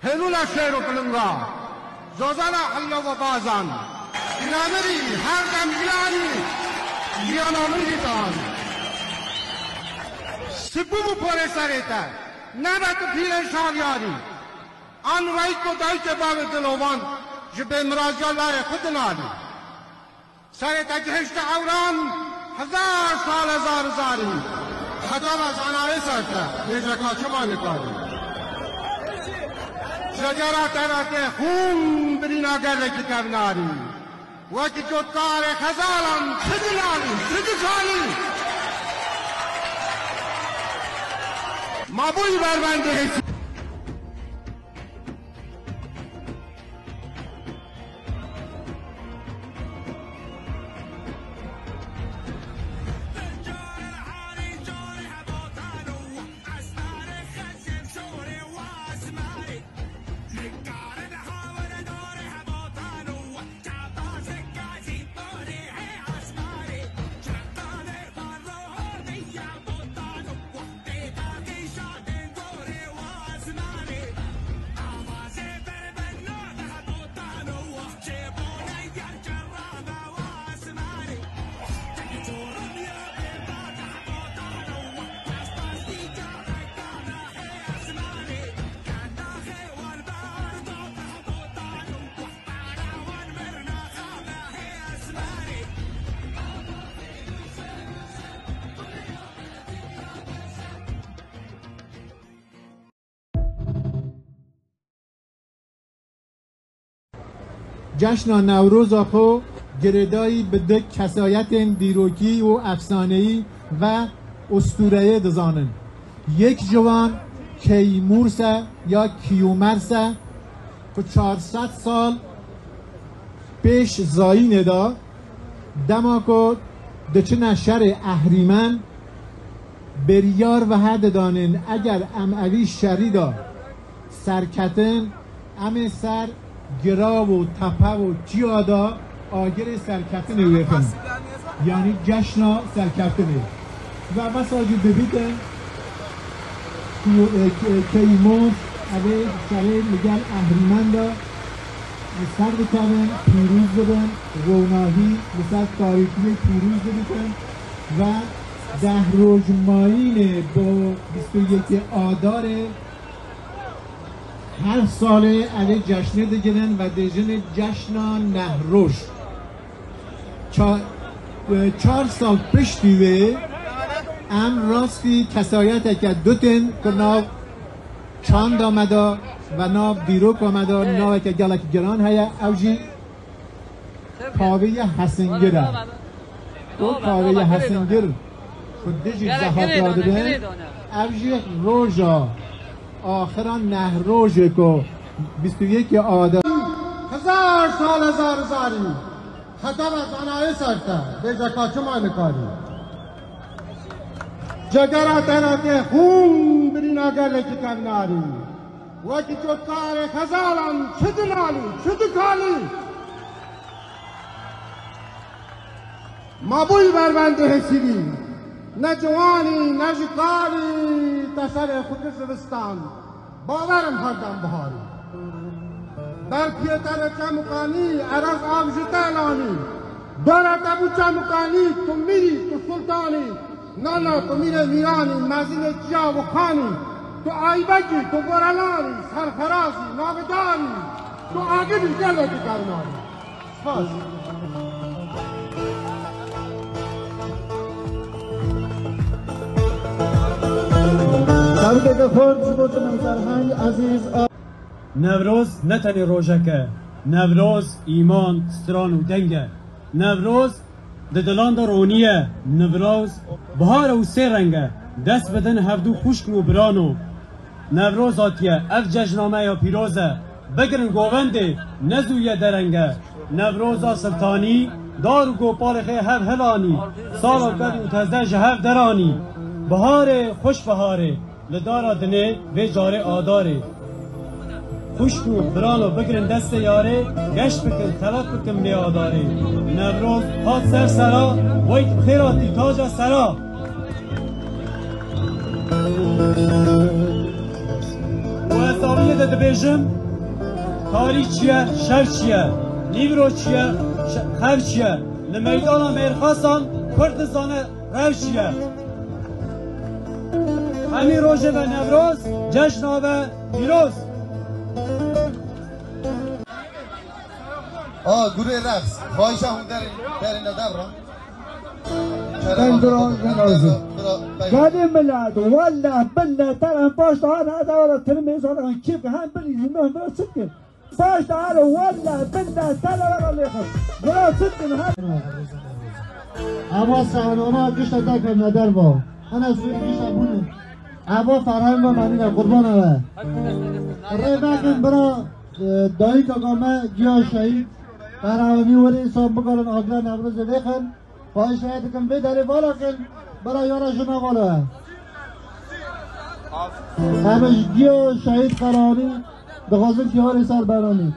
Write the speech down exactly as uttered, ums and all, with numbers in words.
Hêlûla şêr û pilinga, zozana hilla we bazan, înamirî her dem gilanî, jiyana min jî dan. Sibû bû porê serê te, nebe tu pîrên şaryarî. An weyt ku dayikê bavê dilovan, ji bêmiraziya layê xwe dinalî. Serê te gihişte ewran, hezar sal hezar zarî. Heta ve zanayê ser te, bêjeka çima nikarî. Jegera te ve tê xûn birîna gelekî kevnarî. Wekî cotkarê xezalan çi dilanî, çi dikanî. Ma bûyî berbendê hêsî. Ceşna Newroza xwe girêdayî bi du kesayetên dîrokî û efsaneyî ve ustûreyê dizanin. Yek ji wan Keymûrs e ya Kiyûmers e, ku çar sed sal pêş zayînê de, dema ku diçine şerê ehrîmen, biryar vehe didanên, eger em evî şerî de serketin, em ê ser girav û tepev û çiya de agirê serketinê wêxin. Yanî ceşna serketinê. Ve wesa jî dibîtin, Key-, e, Ke-, Keymûrs, evê şerê li gel ehrîmen de li ser dikevin, pîroz dibin, ronahî li ser tarîtiyê pîroz dibitin ve deh roj mayînê bo bîst û yekê Adarê her salê evê ceşnê digirin ve dêjinê ceşna Nehroj. Ça-, e, çar sal piştî wê em rastî kesayeteke dutên ku nav çanda me de ve nav dîroka me de naveke gelek giran heye, ew jî Kavêya Hesingir e. Û Kavêya Hesingir ku dijî zehat radibin, ev jî roja axira Nehrojê ku bîst û yekê Adar. Hezar sal hezar zarî. Heta ve zanayê ser te, bêjeka çima nikarî. Cegera te re tê xûn birîna gelekî kevnarî. Wekî cotkarê xezalan çi dinalî, çi dikalî. Ma bûyî berbendê hêsîrî. Ne ciwanî, ne jî kalî, te serê xwe kir zivistan. Bawer im her dem biharî. Ber piyê te re çemûkanî, erez av ji te elanî. Dora te bû çemûkanî, tu mîrî, tu sultanî. Na, na, tu mîrê mîranî, mezinê çiya û xanî. Tu aybekî, tu gorelanî, serferazî, navidarî. Tu agirî gelekî kevnarî. Spas. Dawideke xurt ji bo çimin Ferhang Ezîz a. Newroz ne tenê rojek e. Newroz îman, stran û deng e. Newroz di dilan de ronî ye. Newroz bihar e û sê reng e. Dest bidin hevdû xwişk û birano. Newroz hatiye, ev cejna me ya pîroz e. Bigirin govendê, ne zû ye dereng e. Newroza Siltanî, dar û gopalê xê hev hilanî. Sala ked û tezde ji hev deranî. Biharê, xweş biharê, li dara dinê, vê carê Adarê. Xwişk û birano bigirin destê yarê, geş bikin, xelat bikin bê Adarê. Newroz hat ser sera, weyt bi xêr hatî taca sera. Û ez dawiyê Dibêjim, tarî çi ye, şev çi ye, nîvro çi ye, şe-, xev çi ye. Li meydana mêrxasan Kurd dizane rev çi ye. Hemî rojê ve Newroz, cejna ve pîroz. A, gurê reqs. Xwahişa hûn derê, derê ne devran. Ben bira, ben razı. Bira, ben Gelin millet, vallahi billahi, teren paşta hana da wala tırmı insan kim hem bir izin ben bira çıktı. Paşta hana vallahi billahi tala wala lehim. Bira çıktı ha. Ama sahnana kışta da kemle derva. Ana suyu kışta bunu. Eva Ferhan ve Medine kurban eve. Rê vekin bira, e, dayika me giya şehîd. Ferhanî werê insan bikarin agra Newrozê vêxin. Xwahişê dikim vê derê vala kin, bira yara jina vala. Em ji giya şehîd Ferhanî dixwazin kiharê ser beranî.